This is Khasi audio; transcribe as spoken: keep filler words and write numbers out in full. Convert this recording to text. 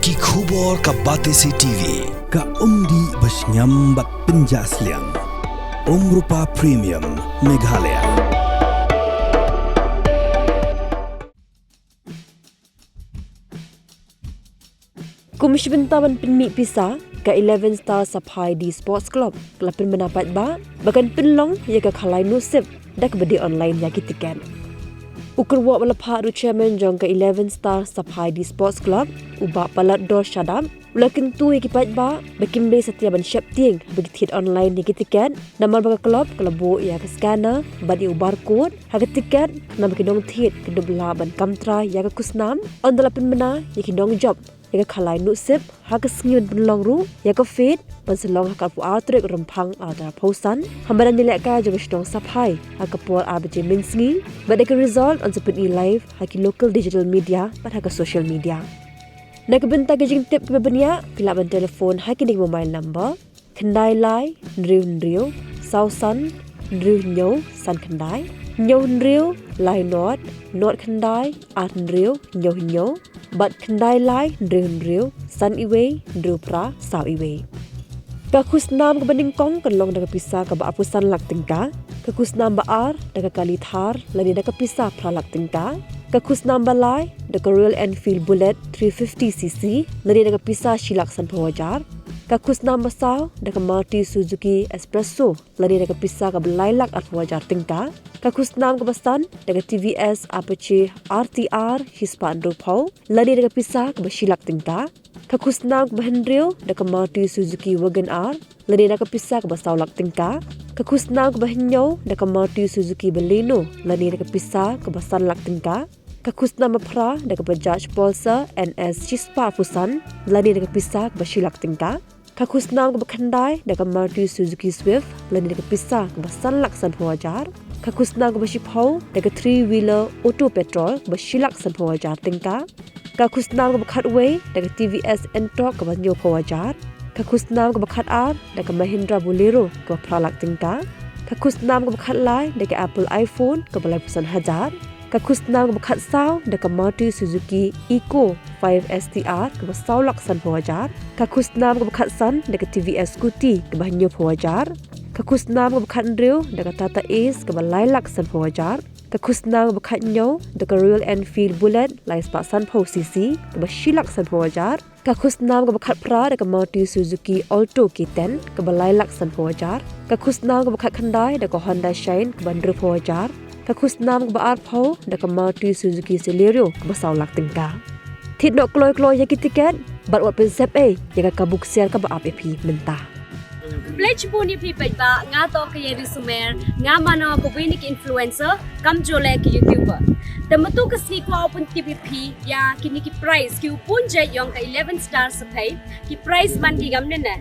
Ki khubor ka Batesi T V. Ka umdih ba shngiam bad pynjah sliang. Umrupa Premium Meghalaya. Kum shi bynta ban pynmih pisa, ka eleven Star Saphai D Sports Club ka la pynbna paidbah ba kan pynlong ïa ka khalai nusip da kaba die online ïa ki tiket. U kyrwoh ba la phah da u chairman jong ka eleven Star Saphai D Sports Club, u Bah Palatdor Shadap, u la kyntu ïa ki paidbah ba kim dei satia ban sheptieng haba ki thied online ïa ki tiket, namar ba ka club ka la buh ïa ka scanner bad ïa u barcode ha ka tiket, khnang ba ki nongthied kin dup lah ban kam trai ïa ka khusnam. Ynda la pynbna ïa ki nongjop ïa ka khalai nusip ha ka sngi ban pynlong ruh ïa ka fete ban sa long ha ka arphew ar tarik Rymphang ar hajar arphew san ha madan ïalehkai jong ka shnong Saphai ha ka por ar baje mynsngi, bad ïa ka result yn sa pyni live ha ki local digital media bad ha ka social media. Na ka bynta ki jingtip kiba bniah, phi lah ban telephone ha kine ki mobile number: khyndai lai hynriew hynriew saw san hynriew hynñiew san khyndai, hynñiew hynriew lai nod nod khyndai ar hynriew hynñiew hynñiew, bad khyndai lai hynriew hynriew san iwei hynriew phra saw iwei. Ka khusnam kaba nyngkong kan long da ka pisa kaba arphew san lak tyngka, ka khusnam ba ar da ka kali Thar lane da ka pisa phra lak tyngka, ka khusnam ba lai da ka Royal Enfield Bullet three fifty C C lane da ka pisa shi lak sanphew hajar, ka khusnam ba saw da ka Maruti Suzuki Espresso lane da ka pisa kaba lai lak arphew hajar tyngka, ka khusnam kaba san da ka T V S Apache R T R shispah hynriewphew lane da ka pisa kaba shi lak tyngka, ka khusnam kaba hynriew da ka Maruti Suzuki Wagon R lane da ka pisa kaba saw lak tyngka, ka khusnam kaba hynñiew da ka Maruti Suzuki Baleno lane da ka pisa kaba san lak tyngka, ka khusnam ba phra da ka Bajaj Pulsar N S shispah arphew san lane da ka pisa kaba shi lak tyngka, ka khusnam kaba khyndai da ka Maruti Suzuki Swift lane da ka pisa kaba san lak sanphew hajar, ka khusnam kaba shiphew da ka three wheeler auto petrol kaba shi lak sanphew hajar tyngka, ka khusnam kaba khatwei da ka T V S Ntorq kaba hynñiewphew hajar, ka khusnam kaba khatar da ka Mahindra Bolero kaba phra lak tyngka, ka khusnam kaba khatlai da ka Apple iPhone kaba laiphew san hajar, ka khusnam kaba khatsaw da ka Maruti Suzuki Eeco five S T R kaba saw lak sanphew hajar, ka khusnam kaba khatsan da ka T V S Scooty kaba hynñiewphew hajar, ka khusnam kaba khathynriew da ka Tata Ace kaba lai lak sanphew hajar, ka khusnam kaba khathynñiew da ka Royal Enfield Bullet laispah sanphew C C kaba shi lak sanphew hajar, ka khusnam kaba khatphra da ka Maruti Suzuki Alto K ten kaba lai lak sanphew hajar, ka khusnam kaba khatkhyndai da ka Honda Shine kaba hynriewphew hajar, ka khusnam kaba arphew da ka Maruti Suzuki Celerio kaba saw lak tyngka. Thied noh kloi kloi ïa ki tiket bad wat pynsep ei ïa ka kabu ksiar kaba ap ïa phi mynta. Khublei shibun ïa phi paidbah, nga toh ka Ïari Sumer, nga mano kawei na ki influencer, kamjong leh ki YouTuber. Te mynta ka sngi kwah u pyntip ïa phi ïa kine ki prize kiba bun jait jong ka eleven Star Saphai, ki prize man ki kam ne ne.